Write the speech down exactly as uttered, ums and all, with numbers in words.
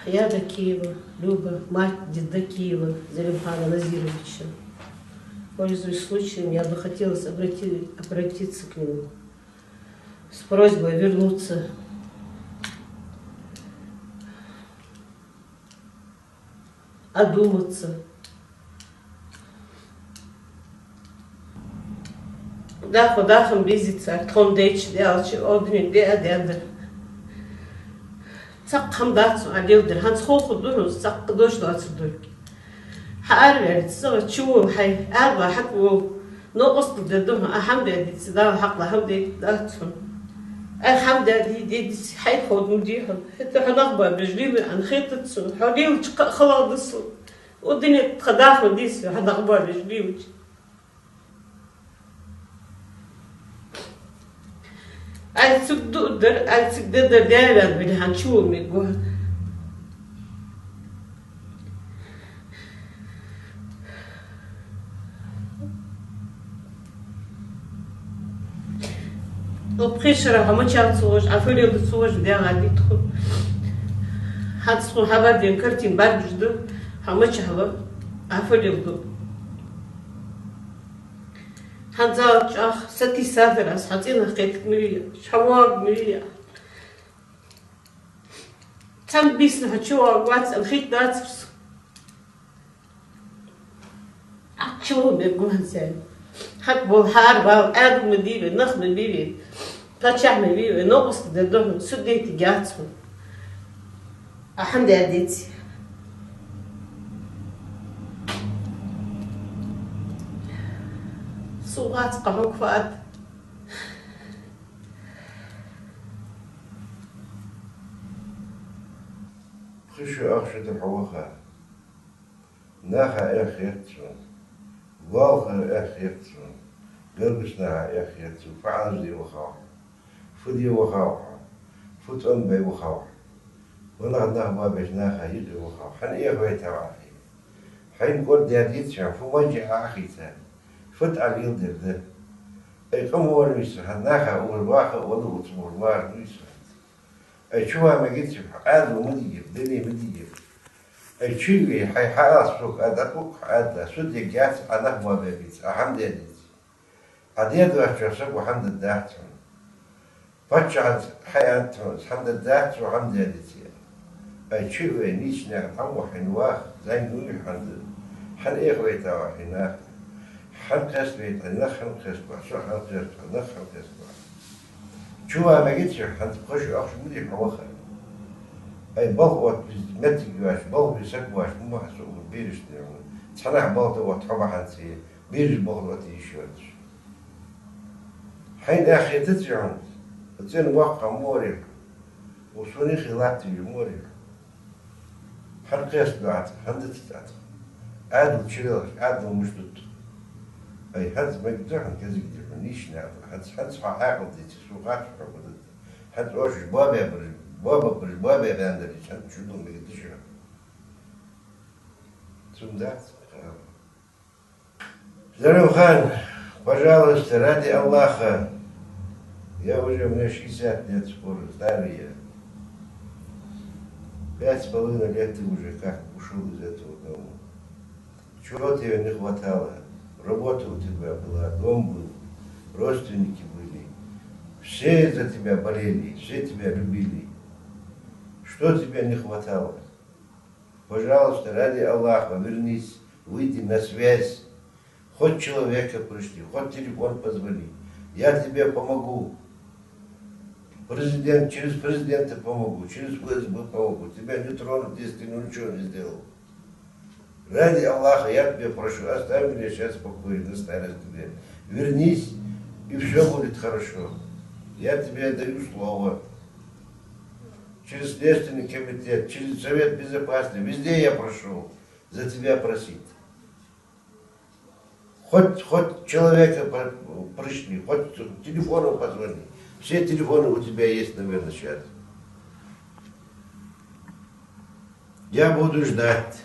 Я Дакиева Люба, мать Дакиева Залимхана Назировича. Пользуясь случаем, я бы хотелось обрати-, обратиться к нему с просьбой вернуться, одуматься, даха дахам безица, тхона дайча, Даьлача, одине де а дедда. Цхьаккха хӀама дац хьона Ӏа леладер, хӀанз ховргда хьона, цхьаккха дош доацар долга. Хьа араваьлча, сага чу вол хьай, аргӀа хьакъ вол, новкъостал дергда хьона, а хӀама даьдеце, Дала хьакъ ла хӀама дайтаргдац хьона. Ай хӀама даьдеце, хьай ховргда ма дий хьона. ХӀаьта хьо нах боабеш лелабе аьнна хетац сона, хьо лелача кхы а халагӀа да сона. Укх дунен тӀа тха даха ма дий со, хьо нах боабеш лелача. Ай цига дуадар, ай цига дадар даь ваьнна вале, хӀанз чу вала мегаш ва хьо. Укх пхе шера хьо мичахьа ца гӀош, Ӏа фу леладу ца гӀош, дегӀа дитху. ХӀанз тхона хьабаьнна картина бӀаргагуш да, хьо мичахьа ва, Ӏа фу леладу. ХӀанз чӀоагӀа сатийсар аз, хьа цӀенах кхетарг мел я, хьа воагӀарг мел я. Цхьан бийсанна хьо чу воагӀаргвац аьнна хетадацар сона. Ӏа чу вала мегаш ва хьона. Хьакъ бола хӀара вала, Ӏаьдал ма дий вай, нах ма бий вай, паччахь ма вий вай, новкъостал дергда хьона, суд дайтаргьяц хьона. А хӀама даьдеце. Со вац кхы хьога фу аргда. Пхи шу, ах шу да хьо ваха. Наха эхь хет сона, лоалахара эхь хет сона, гаргарча наха эхь хет сона, фу Ӏаьржа де вахав хьо, фу де вахав хьо, фу цӀенбе вахав хьо, ванах нах боабеш наха юкъе вахав хьо, хьан эхь вайтав Ӏа хье? Хьайна кӀордадаьдеце хьона, фу манжа Ӏа Ӏохийцар, фу тӀа Ӏа леладер да? Ай къамаьл вуйса хьа, наха угӀар ваха а вала, уц угӀар ваха вуйса хьа. Ай чу вала мегаций хьо, Ӏаьдал ма дий ер, дин ма дий ер. Ай чу вий, хьай хьаалас сога а дӀатӀаккха Ӏаьдала, суд ергьяц Ӏа нах боабаьбеце, Ӏа хӀама даьдеце. Ӏа даь доацачох саго хӀама дергдац хьона. Паччахьаца хьааьннад хьона, хӀама дергдац цо хӀама даьдеце. Ай чу вий, нийсача наькъа дӀаваха хьайна ваха, зӀамига вий хьона, хьан эхь вайтав Ӏа хье наха? Хьан кхеставайтав Ӏа, нах хьан кхеставаьв, со хьан кхеставаьв, нах хьан кхеставаьв? Чу вала мегаций хьо, хӀанз пхи шу, ах шу ма дий хьо ваха. Ай балха отта веза моттиг йоацаш, балха веза саг воацаш ма ваха со укх берашта наькъа. Цхьаннахьа балха тӀа отта хьо бахьанца, бераш балха отта йиш йоацаш. Хьайна эхь хетаций хьона, цӀена воккха ма варий хьо, укх сона юхе латташ ма варий хьо. Хьан кхеставаьв Ӏа тха, хӀана дитац Ӏа тха? Ӏаьдал чулелхаш, Ӏаьдал мишта да тха? Ай, хӀанз мегаш да хьона, кӀезига да хьона, нийсача наькъа тӀа, хӀанз, хӀанз хьо хьаькъал деце, сона хац хьо фу дергда. ХӀанз оаш боабаьбараш, боабаьбараш, боабаьбаьннараш, хӀанз чу дала мегаш да шоана. Цунна дац кхы. Залимхан, пожалуйста, ради Аллаха, я уже, мне шестьдесят лет скоро, старый я. Пять с половиной лет ты уже как ушёл из этого дома. Чего тебе не хватало? Работа у тебя была, дом был, родственники были. Все за тебя болели, все тебя любили. Что тебе не хватало? Пожалуйста, ради Аллаха, вернись, выйди на связь. Хоть человека пришли, хоть телефон позвони. Я тебе помогу. Президент, через президента помогу, через Ф С Б помогу. Тебя не тронут, если ты ничего не сделал. Ради Аллаха, я тебя прошу, оставь меня сейчас в покое на старости лет. Вернись, и всё будет хорошо. Я тебе даю слово. Через Следственный комитет, через Совет Безопасности, везде я прошёл за тебя просить. Хоть, хоть человека по-, пришли, хоть телефоном позвони. Все телефоны у тебя есть, наверное, сейчас. Я буду ждать.